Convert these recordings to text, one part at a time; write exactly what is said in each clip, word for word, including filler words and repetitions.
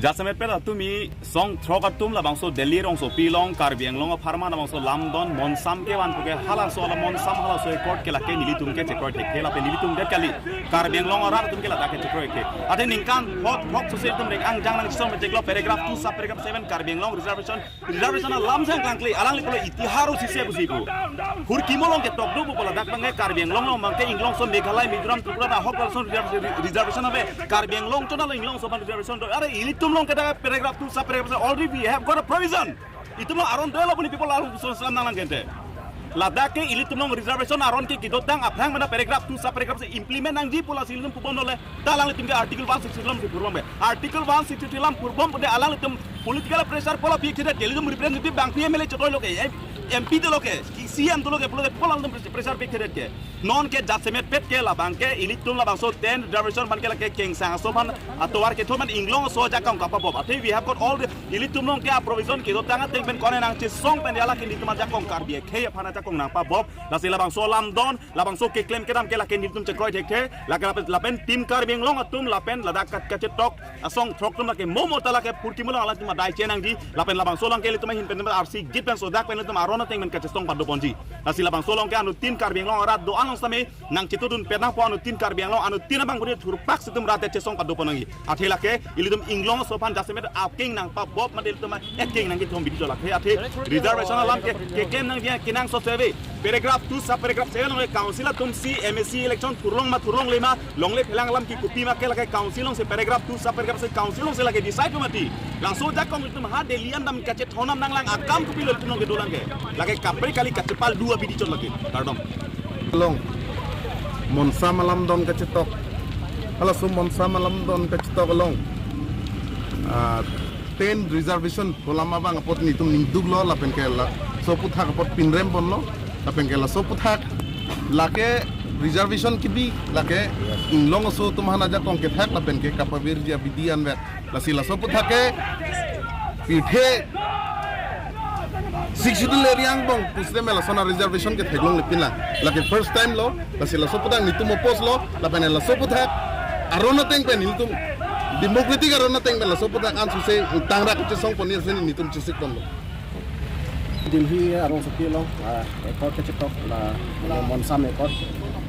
Jasemet pen atum, song throk atum labangso Delhi rongsopi along Karbi Anglong apharman labangso lamdon Monsam kevan puke, halaso alam Monsam halaso accord ke lake nelitum ke chekroi thekthe lapen nelitum det kali. Karbi Anglong arat atum ke ladak ke chekroi thekthe. Athe ningkan hot hot sose itum reng angjang nangchisong pecheklo paragraph two sub paragraph seven Karbi Anglong reservation, reservation alam sang klangkle, alangli pulo iti haru sise pusi pu. Hur kimo along ketok do pu ladak abangke Karbi Anglong along abangke Inglongso, Meghalaya, Mizoram, Tripura ahok lason reservation, reservation ave. Karbi Anglong chonalo Inglongso aphan reservation do. Are ilitum along ke dak paragraph two sub paragraph already we have got a provision. Itum along aron dolo puni people along so selam nang lang gente. Ladak ke ilitum along reservation aron ke kedotang aphrang mana paragraph two sub paragraph se implement nangji pu lasi ilitum pubom dole. Ta alanglitum ke Article one sixty-three alam si phurbom be. Article one sixty-three alam phurbom pute alanglitum political pressure pu la pi thekthe, ilitum representative bangpi M L A chotoi lo ke, M P dolo ke, C M dolo ke, pulo ke pu alanglitum pressure pi thekthe ke. Non ke jasemet pet ke labangke ilitum labangso ten reservation aphan ke lake kengsang aso aphan atovar ketho aphan Inglongso ajakong kapabop. Athe we have got all the, ilitum along ke a provision kedotang ateng pen kone nangchisong pen dia lake nelitum ajakong Karbi akhei aphan ajakong nangpabop. Lasi labangso lamdon, labangso keklem kedam ke lake nelitum chekroi thekthe, lake lapen, lapen Team Karbi Anglong atum lapen ladak kat kachetok asong throk atum lake momo ta lake purti mulang alanglitum adai chenangji, lapen labangso along ke ilitum ahin pen R C git pen sodak pen ilitum aron ateng pen kachesong padoponji. Lasi labangso along ke anuttin Karbi Anglong arat do-an along sitame nangchetudun pen nangpo, anuttin Karbi Anglong, anuttin abang budi thurpak si itum rat chesong padoponji. Athe lake ilitum Inglongso aphan jasemet akeng nangpabop mate ilitum akeng nangkethom bidi chot lake. Athe reservation alam ke keklem nangji kenangsot ave. Paragraph two sub paragraph seven along ke council atum si M A C election thurlong ma thurlongle ma, longle phelang alam ke kopi ma ke lake council along si paragraph two sub paragraph se council along si lake decide mati. Laso ajakong itum ha Delhi an dam kachethon nanglang akam kopilo itum along kedolang ke. Lake kaprek kali kachepal dua bidi chot lake. Kardom. Along Monsam alamdon kachetok. Halaso Monsam alamdon kachetok along, ah, ten reservation pu alam abang apot nelitum ningduklo lapen ke laso aputhak apot pinrem ponlo lapen ke laso aputhak lake reservation kebi lake Inglongso atum aphan ajakong kethak lapen ke kapavirji abidi anvet. Lasi laso aputhak ke pirthe Sixth Schedule area angbong pusitame lason a reservation ke theklongle pinlang. Lake first time lo, lasi laso aputhak nelitum oppose lo, lapen laso aputhak aron ateng pen nelitum democratic aron ateng pen laso aputhak ansose tangrak kachesong ponji ason nelitum chesik ponlo. Delhi arongsopi along, ah, accord kachetok la, la Monsam accord,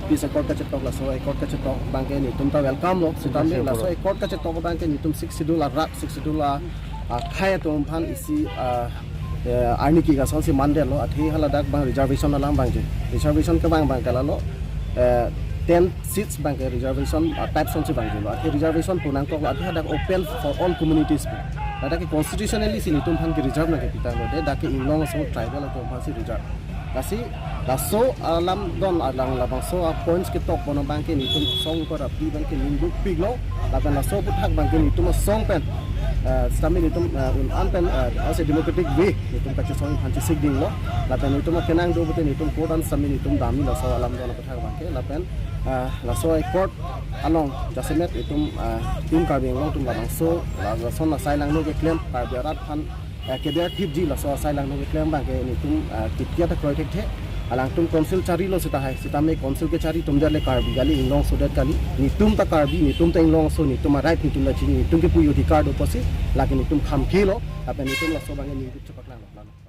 peace accord kachetok, laso accord kachetok abangke nelitum ta welcome lo, sitame laso accord kachetok abangke nelitum Sixth Schedule arat, Sixth Schedule a, ah, khei atum aphan isi, ah, eh, arni ke asonsi mandetlo, athe haladak abang reservation alam abangke. Reservation kevang abangke lalo, eh, ten seats abangke reservation, ah, type asonsi vangjilo. Athe reservation pu nangkoklo, athe hadak open for all communities pu. Ladak ke constitutionally si nelitum aphan ke reserve nangkepitanglo, de dak ke Inglongso tribal atum aphansi reserve. Lasi laso alamdon alang labangso a points ketok pon abangke nelitum asong ko rapi abangke ningdukpiklo. Lapen laso aputhak abangke nelitum asong pen, eh, sitame nelitum, eh, un-an pen, eh, as a democratic way nelitum kachesong aphan chesik dinglo. Lapen nelitum akenang do pute nelitum court an sitame nelitum damji laso alamdon aputhak abangke. Lapen, eh, laso accord along jasemet itum, eh, Team Karbi Anglong atum labangso, la-, lason asai langno keklem Karbi arat aphan, eh, keder thipji laso asai langno keklem abangke nelitum, eh, kitia ta kroi thekthe. Alangtum council charilo seta hai, sitame council kechari atum jale Karbi kali, Inglongso det kali. Nelitum ta Karbi, nelitum ta Inglongso, nelitum a right nelitum ta chini, nelitum kepu adhikar do pusi, lake nelitum kham khelo, lapen nelitum laso abangke ningduk chepaklanglo.